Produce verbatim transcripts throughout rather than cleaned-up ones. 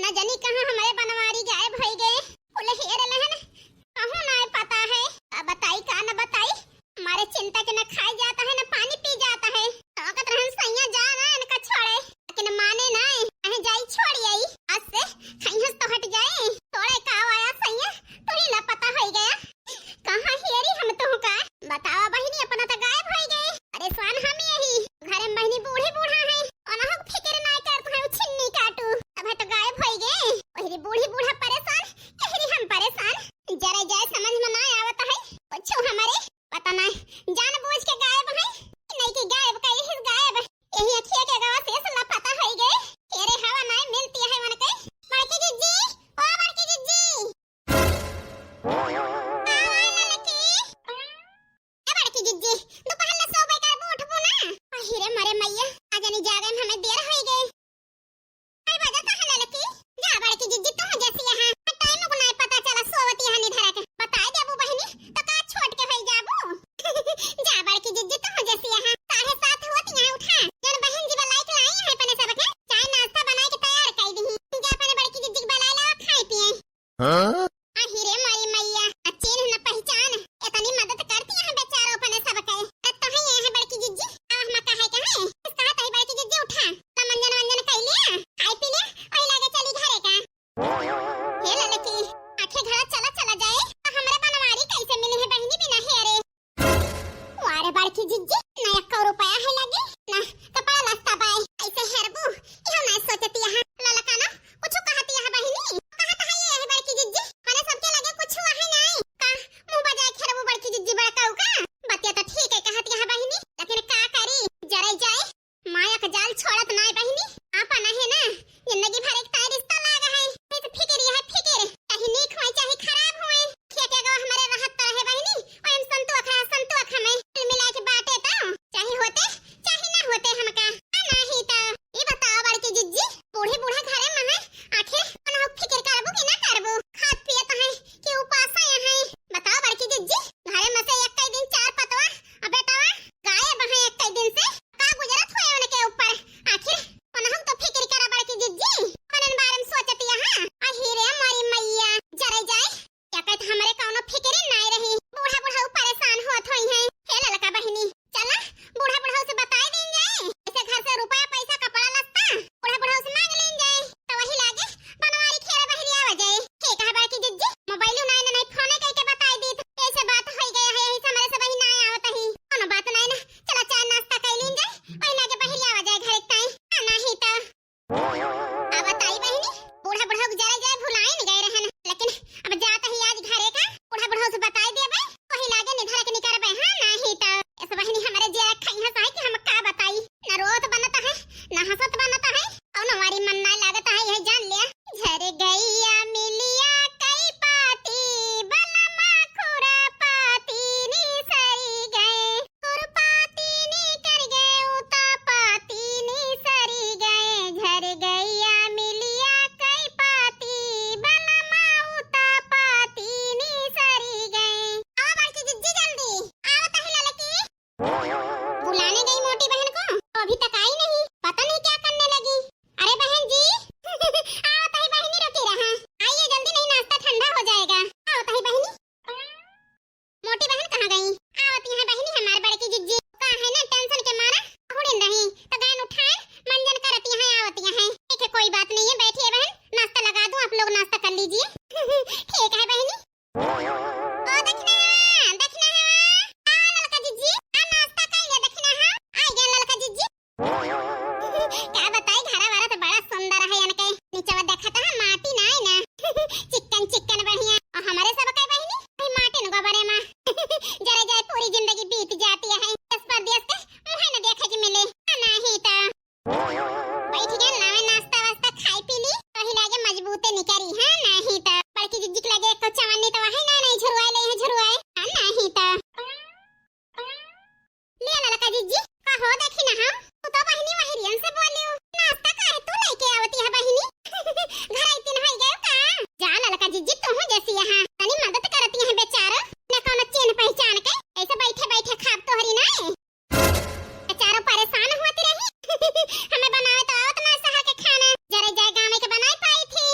न जनी कहाँ हमरे बनवारी गायब होइ गए। कुल हेर लहन, कहूँ नाय पता है। अब बताई का न बताई, हमारे चिंता के न खाई जाता है, न पानी पी जाता है। ताकत रहन सैया जा ना इनका छोड़े, लेकिन माने नाय। कहे जाई छोड़ आई, आज से खैहस तो हट जाए। तोड़े का आया सैया, तू ही ना पता होइ गया। कहाँ हेरी हम तुहका? बतावा बहिनी, अपना तो गायब होइ गए। परेशान हम यही। घरे में बहिनी बूढ़े बूढ़ा है, ओनहु के फिक्र नाय करत है, उ छिन्नी काटू। अब है तो गायब होइ गए। वही बूढ़ी बूढ़ा परेशान, यही हम परेशान। जरा जाए समझ में नाय आवत है कुछ हमरे। पता नाय, जानबूझ के गायब है, नहीं कि गायब का यही गायब। यही अखिया के गवा से असला पता होइ गए। तेरे हवा नाय मिलती है मन के। बड़की जिज्जी, ओ बड़की जिज्जी। आवा ललकी। ए बड़की जिज्जी, दोपहर ला सोबे करबू, उठबू ना? अहि रे मरे मैया, आज नहीं जागे में हमें देर होइ गए। आई बजा तो है ललकी। जा बड़की जिज्जी, तू जैसी यहाँ। टाइम को नाय पता चला, सोवती है निधरा के। बताए देबू बहिनी, तो का छोट के होइ जाबू? जा बड़की जिज्जी, तू जैसी यहाँ। साढ़े सात होती है, उठा। जन बहन जी बलाई के लाई है अपने सबके। चाय नाश्ता बनाए के तैयार कर दी। जा अपने बड़की जिज्जी के बलाई लावा, खाए पिए। हाँ? अहि रे मोरी मैया, न चिन्ह न पहचान, इतनी मदद करती हैं बेचारो अपने सबके। अब तो है ये है बड़की जिज्जी, अब हम कहे के हैं, इस कहा तही बड़की जिज्जी उठा, तो मंजन वंजन कर लिया, खाई पी लिया, वही लागे चली घरे का। हे ललकी, आखे घरा चला चला जाए, तो हमरे बनवारी कैसे मिली है बहिनी बिना हेरे? वारे बड़की जिज्जी, ना एको रुपया है लगे, ना कपड़ा लत्ता बाय, ऐसे हेरबू, इहो ना सोचती है। ललका ना, कुछ कहती है बहिनी, कहत है ये है बड़की जिज्जी, माने सबके लगे कुछ है नहीं, का मुंह बजाए हेरबू बड़की जिज्जी बड़काऊ का? बतिया तो ठीक है कहती है बहिनी, लेकिन का करी, जरे जाए, माया का जाल छोड़त नाय बहिनी, आपन है ना, जिंदगी भर एक ताई रिश्ता लाग है, फिर फिकिर यह फिकिर, चाहे नीक होए, चाहे खराब होए, खिया के गो हमारे रहत तो रहे बहिनी, ओए हम संतु अखा, संतु अखा में, कुल मिला के बाटे तो, चाहे होते, चाहे ना होते हमका, आ नाही तो, ई बताओ बड़की जिज्जी, बूढ़े बूढ़ा घरे में है, आखिर उन्हों फिकिर करबू कि ना करबू, खात पियत है कि उपास है, बताओ बड़की जिज्जी, घरे में से एक कई दिन चार पतवा, अब बेटवा, गायब है एक कई दिन से, का गुजरत होए उनके ऊपर? आखिर उनहु तो फिक्र करा बड़की जिज्जी, उनन बारे में सोचती है। अहि रे मोरी मैया, जरे जाए, क्या कहत हमरे कौनो फिक्र नाय रही। बूढ़ा बुढ़ऊ परेशान होत होई हैं। हे ललका बहिनी, चला बूढ़ा बुढ़ऊ से बताई दीन जाए। ऐसे घर से रुपया पैसा कपड़ा लत्ता बूढ़ा बुढ़ऊ से मांग लीन जाए। तो वही लागे बनवारी खेरे बहरी आवा जाए। ठीक है बड़की जिज्जी, मोबाइल नाय ना, नाय फोन कई के बताई दी तो ऐसे बात होई गया है, यही से हमरे से बहिन नाय आवत ही। कोनो बात नाय ना, चला चाय नाश्ता कई लीन जाए, वही लागे बहरी आवा जाए घर एक टाइम। आ नाही तो। आ बताई बहिनी, बूढ़ा बुढ़ऊ के जरे जाए भुलाइन गए रहन, लेकिन अब जात ही आज घरे का, बूढ़ा बुढ़ऊ से बताई देबे, वही लागे निधर के निकरबे, हाँ नाही तो। ऐसे बहिनी हमरे जे रखा यहाँ साहे कि हम का बताई, ना रोत बनता है, ना हंसत बनता है, कौनो वारी मन ना लागत है, यही जान लिया। झर गइया मिलिया कई पाती, बलमा खुरपाती निसरी गए। खुरपाती निकर गए, उतापाती निसरी गए। झर गइया मिलिया कई पाती, बलमा उतापाती निसरी गए। आओ बड़की जिज्जी जल्दी, आओ तही ललकी। बुलाने गई मोटी बहन को, तो अभी तक आई नहीं, पता नहीं क्या करने लगी। अरे बहन जी, आओ तही बहिनी रुकी रहा, आइए जल्दी, नहीं नाश्ता ठंडा हो जाएगा। आओ तही बहिनी। मोटी बहन कहाँ गई? आवती हैं बहिनी हमार बड़की जिज्जी, का है ना टेंशन के मारा हुड़िन रही, तो गैन उठाए मंजन करती हैं, आवती हैं। ठीक है कोई बात नहीं है, बैठिए बहन, नाश्ता लगा दूं, आप लोग नाश्ता कर लीजिए। ठीक है बहिनी। ओ दखिना, दखिना, आ ललका जिज्जी, आ नाश्ता कर ले दखिना, हाँ, आ गए ललका जिज्जी। का बताई, घरा वाला तो बड़ा सुंदर है इनके, नीचवा देखा तो है, माटी ना है ना, चिक्कन चिक्कन बढ़िया। और हमारे सब के बहिनी, भाई माटी न गोबरे में जरा जाए पूरी जिंदगी बीत जाती है, देश परदेश के मुँह न देखे के मिले, आ नहीं तो। बैठ गए, लावे नाश्ता वास्ता, खाई पी ली, कही लागे मजबूते निकरी, हाँ, नहीं तो। बड़की जिज्जी के लगे एक चवन्नी तो वही ना, नहीं झुरवाए ले, यहाँ झुरवाए, हाँ, नहीं तो। ले ललका जिज्जी, का हो देखी ना हम, तू तो बहिनी वहिरियन से बोलियो, नाश्ता काहे तू लेके आवती है बहिनी? घर आई तीन होई गयो का? जा ललका जिज्जी, तू हूँ जैसी यहाँ, तनी मदद करती है बेचारो, न कौनो चिन्ह पहचान के, ऐसे बैठे बैठे खाब तोहरी ना। चारों परेशान होती रही। हमें बनावे तो आवत ना शहर के खाना, जरे जाए गाँव के बनाए पाई थी।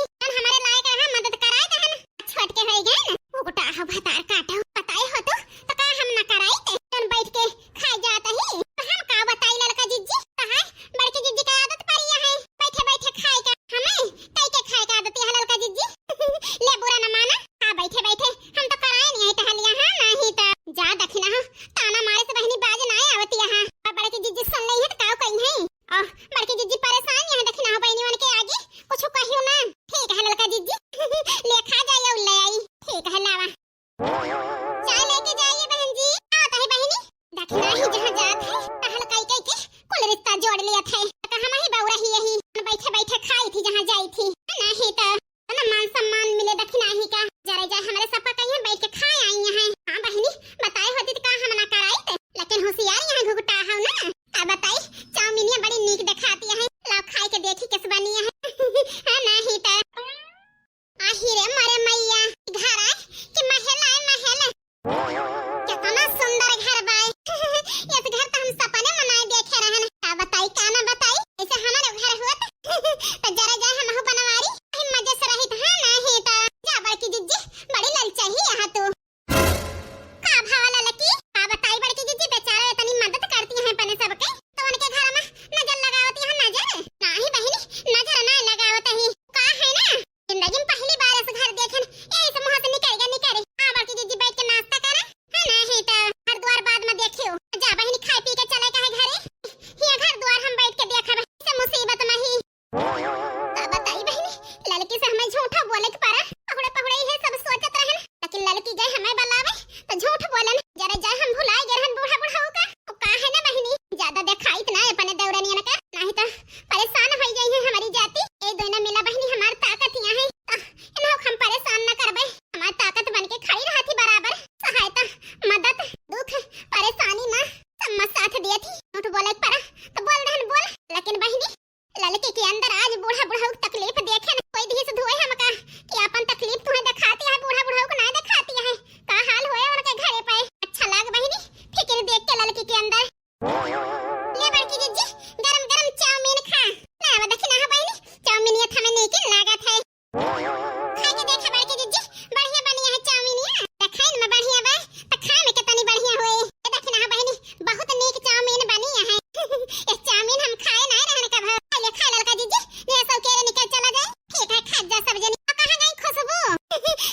किसे हमें झूठा बोले के परा। पहुड़े पहुड़े ये सब सोचत रहन, लेकिन ललकी गए हमें बलावे तो झूठ बोलन। जरे जाए हम भुलाए गए रहन बूढ़ा बुढ़ऊ का। तो का है ना बहिनी, ज्यादा देखाइत ना अपने देवरनियन का, नहीं तो परेशान हो जाई है हमारी जाति। ए दोनों मिला बहिनी हमार ताकत यहाँ है, तो इन्हों हम परेशान न करबे। हमार ताकत बन के खड़ी रहती बराबर, सहायता, मदद, दुख, परेशानी ना, सब मत साथ दिए थी। झूठ बोले के परा तो बोल रहन बोल, लेकिन बहिनी ललकी के अंदर आज बूढ़ा बुढ़ऊ के तकलीफ देखे न कोई दिहिस धुए हमका कि अपन तकलीफ तुम्हें दिखाती है, बूढ़ा बुढ़ऊ को ना दिखाती है। का हाल होए उनके घरे पे। अच्छा लाग बहिनी फिकिर देख के ललकी के अंदर। ले बड़की जिज्जी, गरम गरम चाउमीन खा। ना अब देखी ना हो बहिनी, चाउमीन ये थमे नीक लागत है। खा के देखा बड़की जिज्जी, बढ़िया बनिया है चाउमीनिया। देखाइन में बढ़िया बा, त खाए में कितनी बढ़िया होए। ए देखी ना हो बहिनी, बहुत नीक चाउमीन बनिया है। ये चाउमीन हम खाए ना रहन कब। ले खा ललका जिज्जी, ले सब के निकल चला जाए। ठीक है, खा जा सब जनी। आ, कहाँ गई खुशबू?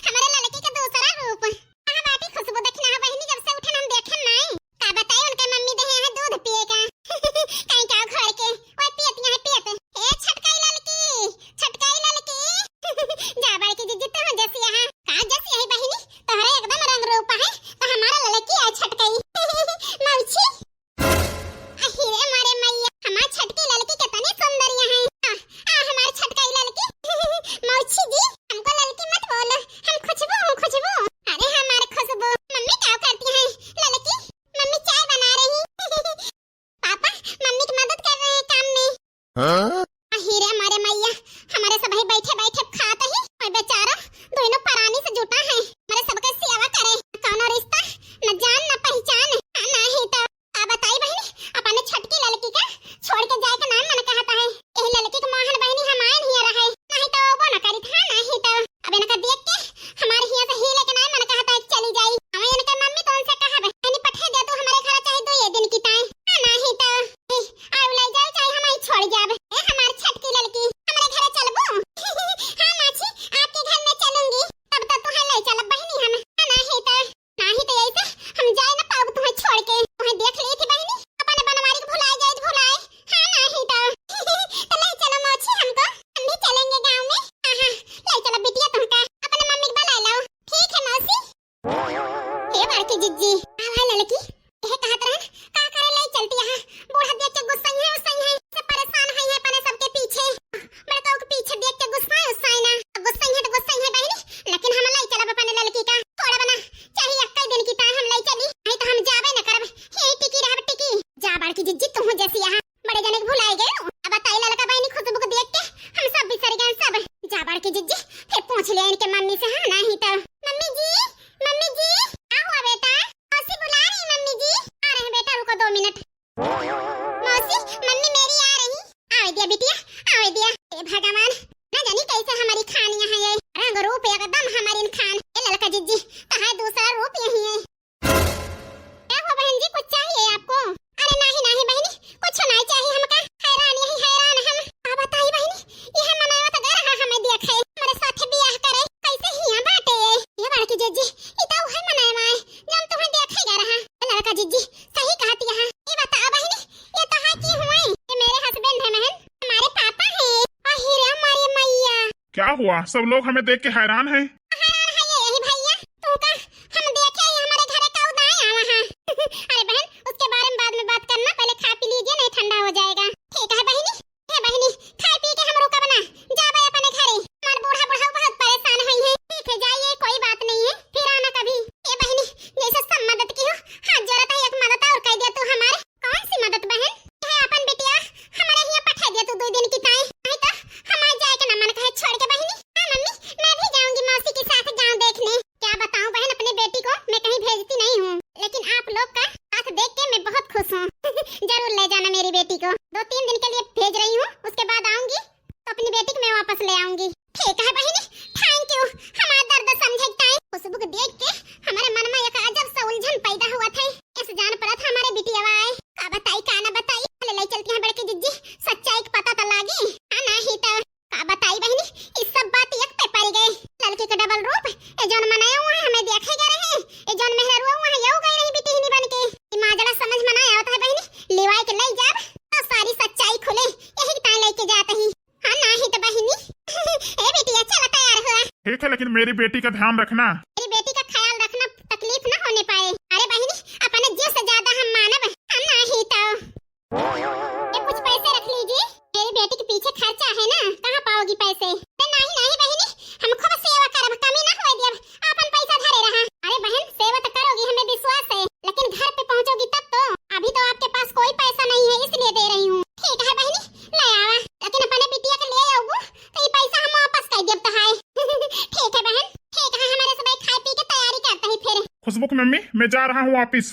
हमारे ललकी के दूसरा रूप। कहाँ बाटी खुशबू? देखी ना हो बहिनी, जब से उठन हम देखन नाई। का बताई उनके मम्मी देहे हैं दूध पिए का। कहीं का घर के, ओए पियत यहाँ पियत। ए छटकाई ललकी, छटकाई ललकी। जा बड़की जिज्जी तू जैसी यहाँ। का जैसी है बहिनी? तोहरे एकदम रंग रूप है, तो हमारा ललकी है छटकाई। मौसी। अहि रे मोरे मैया, हमार छटकी ललकी कितनी सुंदर यहाँ है। आ, आ हमार छटकाई ललकी। मौसी जी, हमको ललकी मत बोलो, हम खुशबू हूँ, खुशबू। अरे हमार खुशबू, मम्मी क्या करती हैं? ललकी, मम्मी चाय बना रही। पापा, मम्मी की मदद कर रहे हैं काम में। हाँ? अहि रे मोरे मैया, हमारे सब ही बैठे बैठे खात ही, और बेचारा दोनों परानी से जुटा है, हमारे सबके सेवा करे, कौनो रिश्ता, न जान न पहचान, हाँ, नाही तो। का बताई बहिनी, अपने छटकी ललकी का छोड़ के जाए के नाम मन कहता है। यही ललकी के मोहन बहिनी हमारे नहीं रहे, नहीं तो वो न करी था, नहीं तो। अब इनका देख के हमारे हिया से हिले के नाम मन कहता है, चली जाई। हमें इनके मम्मी तो उनसे कहा बहिनी पठे दे तू हमारे घर चाहे दो ये दिन की ताई। हाँ, नहीं तो। ए, आओ ले जाओ चाहे हम ही छोड़ जाब। ए हमार छटकी ललकी, हमारे घर चलबू? हाँ मासी, आपके घर में चलूंगी। तब तो तुम्हें ले चलब बहिनी हम। हाँ, नहीं तो। नाही तो ऐसे हम जाए ना पाउब तुम्हें छोड़ के। तुम्हें देख ली थी बहिनी, अपन बनवारी को भुलाए जाए, भुलाए। हाँ, नाही तो। तो ले चलो मौसी हमको, हम भी चलेंगे गाँव में। हाँ, हाँ, ले चलो बिटिया तुमका, अपने मम्मी को बुला लो। ठीक है मौसी। हे बड़की जिज्जी, आवा ललकी, यह कहत रहन, का करे ले चलती यहाँ? बूढ़ा देख के गुस्सा ही है, गुस्सा ही है, सब परेशान है, है अपने सबके पीछे। बड़का के पीछे देख के गुस्सा है, गुस्सा है ना, गुस्सा ही है तो गुस्सा ही है बहिनी, लेकिन हम ले चलब अपने ललकी का, थोड़ा बना चाहे एक्के दिन की ताई हम ले चली, नहीं तो हम जाबे न करब, यही टिकी रहब टिकी। जा बड़की जिज्जी, तू जैसी यहाँ बड़े जने के भुलाए गए हो। अब बताई ललका बहिनी खुशबू को देख के हम सब बिसर गए सब। जा बड़की जिज्जी, फिर पूछ ले इनके मम्मी से, हाँ नहीं तो। मम्मी जी, मम्मी जी, क्या हुआ बेटा? मौसी बुला रही मम्मी जी। आ रहे हैं बेटा, रुको दो मिनट। मौसी, मम्मी मेरी आ रही। आवे दिया बिटिया, आवे दिया। ए भगवान, ना जानी कैसे हमारी खान यहाँ है। रंग रूप एकदम हमारी खान। ए ललका जिज्जी, कहाँ है दूसरा रूप यही है। क्या हुआ बहन जी, कुछ चाहिए आपको? अरे नाही, नाही बहिनी, कुछ नाही चाहिए हमका। हैरान यही हैरान हम। का बताई बहिनी, यह मनावत गर हा हमें देखे, हमारे साथ बियाह करे। कैसे हिया बाटे ये? ये बड़की जिज्जी, ई तो उहे मनावा है, जौन तुम्हें देखे गर हा। ललका जिज्जी, सही कहती है। ये बता बहिनी, ये तो है कि हुए? ये मेरे husband है बहन, हमारे पापा हैं। अहि रे हमारे मैया। क्या हुआ? सब लोग हमें देख के हैरान हैं। हैरान है ये यही भैया, तुमका हम देखे ही हमारे घरे का उदाई आवा है। अरे बहन, उसके बारे में बाद में बात करना, पहले खा पी लीजिए, नहीं ठंडा हो जाएगा। ठीक है बहिनी, हे बहिनी, खाए पी के हम रुकब ना, जाबे अपने घरे। हमार बूढ़ा बुढ़ऊ बहुत परेशान हुई है। ठीक है, जाइए, कोई बात नहीं है, फिर आना कभी। ए बहिनी, जैसे सब मदद की हो, हाथ जोड़त है, एक मदद और कर दिया तू हमारे। कौन सी मदद बहन? है अपन बिटिया हमारे हिया पठा दिया तू दो दिन की ताई, नहीं तो हमारे जाए के ना मन कहे छोड़ के बहिनी। हाँ मम्मी, मैं भी जाऊंगी मौसी के साथ गांव देखने। क्या बताऊं बहन, अपनी बेटी को मैं कहीं भेजती नहीं हूँ, लेकिन आप लोग का साथ देख के मैं बहुत खुश हूँ। जरूर ले जाना मेरी बेटी को, दो तीन दिन के लिए भेज रही हूँ, उसके बाद आऊंगी तो अपनी बेटी को मैं वापस ले आऊंगी। ठीक है बहिनी, thank you, हमारा दर्द समझे के ताई। खुशबू को देख के हमारे मन में एक अजब सा उलझन पैदा हुआ था। इस जान पड़ा था हमारे बिटिया आए, का बताई का ना बताई। ले, ले चलती हैं बड़की जिज्जी, सच्चाई का पता तो लागी। हाँ, नहीं तो का बताई बहिनी, इस सब बात एक पे पड़ गए। ललकी के double रूप, ये जौन मनाया हुआ है, हमें देखे गए रहे, ये जौन मेहरारू हुआ है, ये गई रही बिटिहनी बन के। ई माजरा समझ में ना आवत है बहिनी, लिवाए के ले जाब तो सारी सच्चाई खुले, यही ताई लेके जात ही। हाँ, नाही तो बहिनी। ए बिटिया, ठीक है, लेकिन मेरी बेटी का ध्यान रखना। मेरी बेटी का ख्याल रखना, तकलीफ ना होने पाए। अरे बहिनी, अपने जीव से ज्यादा हम मानब, हम नाही तो। ये कुछ पैसे रख लीजिए, मेरी बेटी के पीछे खर्चा है ना, कहाँ पाओगी पैसे? अरे नाही, नाही बहिनी, हम खूब सेवा करब, कमी ना होए दियब, आपन पैसा धरे रहा। अरे बहन, सेवा तो करोगी, हमें विश्वास है, लेकिन घर पे पहुँचोगी तब तो। अभी तो आपके पास कोई पैसा नहीं है, इसलिए दे रही हूँ। ठीक है बहिनी, ले आवा, लेकिन अपने बिटिया के ले आऊँ तो ये पैसा हम वापस कर दियब तो है। ठीक है बहन, ठीक है, हमारे सब खाए पी के तैयारी करते हैं फिर। खुशबू की मम्मी, मैं जा रहा हूँ वापिस।